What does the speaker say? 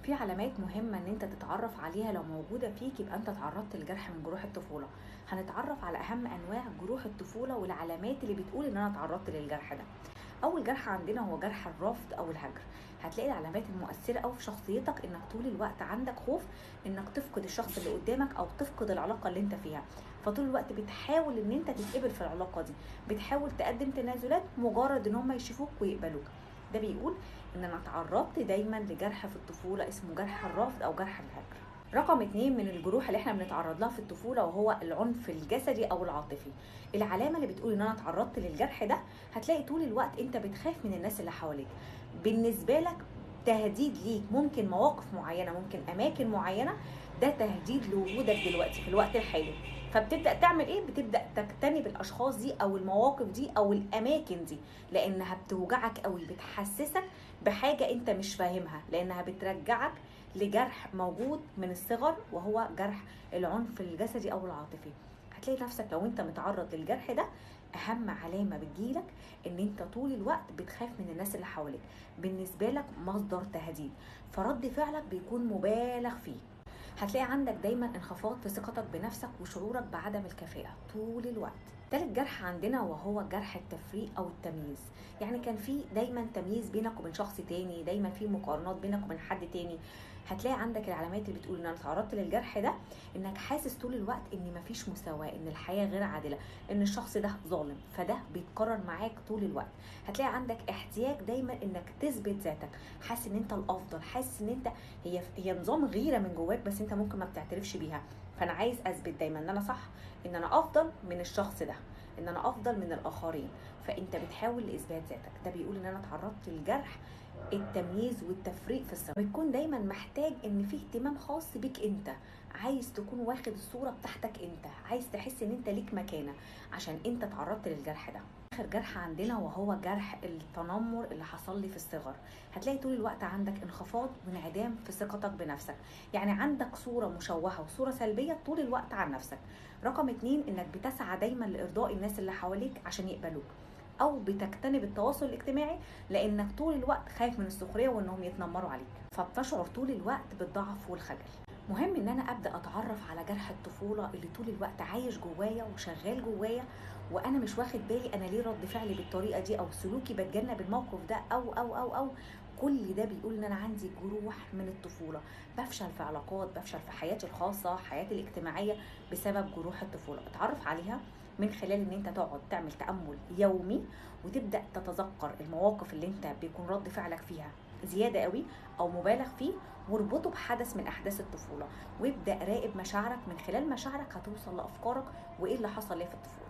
في علامات مهمة ان انت تتعرف عليها، لو موجودة فيك يبقى انت تعرضت لجرح من جروح الطفولة. هنتعرف على اهم انواع جروح الطفولة والعلامات اللي بتقول ان انا تعرضت للجرح ده. اول جرح عندنا هو جرح الرفض او الهجر. هتلاقي العلامات المؤثرة قوي في شخصيتك انك طول الوقت عندك خوف انك تفقد الشخص اللي قدامك او تفقد العلاقة اللي انت فيها، فطول الوقت بتحاول ان انت تتقبل في العلاقة دي، بتحاول تقدم تنازلات مجرد ان هم يشوفوك ويقبلوك. ده بيقول ان انا اتعرضت دايما لجرح في الطفولة اسمه جرح الرفض او جرح الهجر. رقم 2 من الجروح اللي احنا بنتعرض لها في الطفولة وهو العنف الجسدي او العاطفي. العلامة اللي بتقول ان انا اتعرضت للجرح ده، هتلاقي طول الوقت انت بتخاف من الناس اللي حواليك، بالنسبة لك تهديد ليك، ممكن مواقف معينة، ممكن اماكن معينة، ده تهديد لوجودك دلوقتي في الوقت الحالي. فبتبدأ تعمل ايه؟ بتبدأ تجتنب الاشخاص دي او المواقف دي او الاماكن دي، لانها بتوجعك قوي، بتحسسك بحاجة انت مش فاهمها، لانها بترجعك لجرح موجود من الصغر وهو جرح العنف الجسدي او العاطفي. هتلاقي نفسك لو انت متعرض للجرح ده، اهم علامة بتجيلك ان انت طول الوقت بتخاف من الناس اللي حواليك، بالنسبة لك مصدر تهديد، فرد فعلك بيكون مبالغ فيه. هتلاقي عندك دايما انخفاض في ثقتك بنفسك وشعورك بعدم الكفاءة طول الوقت. تالت جرح عندنا وهو جرح التفريق او التمييز. يعني كان في دايما تمييز بينك وبين شخص تاني، دايما في مقارنات بينك وبين حد تاني. هتلاقي عندك العلامات اللي بتقول ان انا اتعرضت للجرح ده، انك حاسس طول الوقت ان مفيش مساواة، ان الحياة غير عادلة، ان الشخص ده ظالم، فده بيتكرر معاك طول الوقت. هتلاقي عندك احتياج دايما انك تثبت ذاتك، حاسس ان انت الافضل، حاسس ان انت هي نظام غيرة من جواك بس انت ممكن ما بتعترفش بيها. فانا عايز اثبت دايما ان انا صح، ان انا افضل من الشخص ده، ان انا افضل من الاخرين، فانت بتحاول لاثبات ذاتك. ده بيقول ان انا اتعرضت للجرح التمييز والتفريق في الصغر. بتكون دايما محتاج ان في اهتمام خاص بيك انت، عايز تكون واخد الصورة بتاعتك انت، عايز تحس ان انت ليك مكانة عشان انت اتعرضت للجرح ده. اخر جرح عندنا وهو جرح التنمر اللي حصل لي في الصغر. هتلاقي طول الوقت عندك انخفاض وانعدام في ثقتك بنفسك، يعني عندك صورة مشوهة وصورة سلبية طول الوقت عن نفسك. رقم 2 انك بتسعى دايما لارضاء الناس اللي حواليك عشان يقبلوك، او بتجتنب التواصل الاجتماعي لانك طول الوقت خايف من السخرية وانهم يتنمروا عليك، فبتشعر طول الوقت بالضعف والخجل. مهم ان انا ابدا اتعرف على جرح الطفولة اللي طول الوقت عايش جوايا وشغال جوايا، وانا مش واخد بالي انا ليه رد فعلي بالطريقة دي، او سلوكي بتجنب الموقف ده، او او او او كل ده بيقول ان انا عندي جروح من الطفولة، بفشل في علاقات، بفشل في حياتي الخاصة، حياتي الاجتماعية بسبب جروح الطفولة. اتعرف عليها من خلال ان انت تقعد تعمل تامل يومي وتبدا تتذكر المواقف اللي انت بيكون رد فعلك فيها زيادة قوي او مبالغ فيه، واربطه بحدث من احداث الطفولة، وابدا راقب مشاعرك، من خلال مشاعرك هتوصل لافكارك وايه اللي حصل ليه في الطفولة.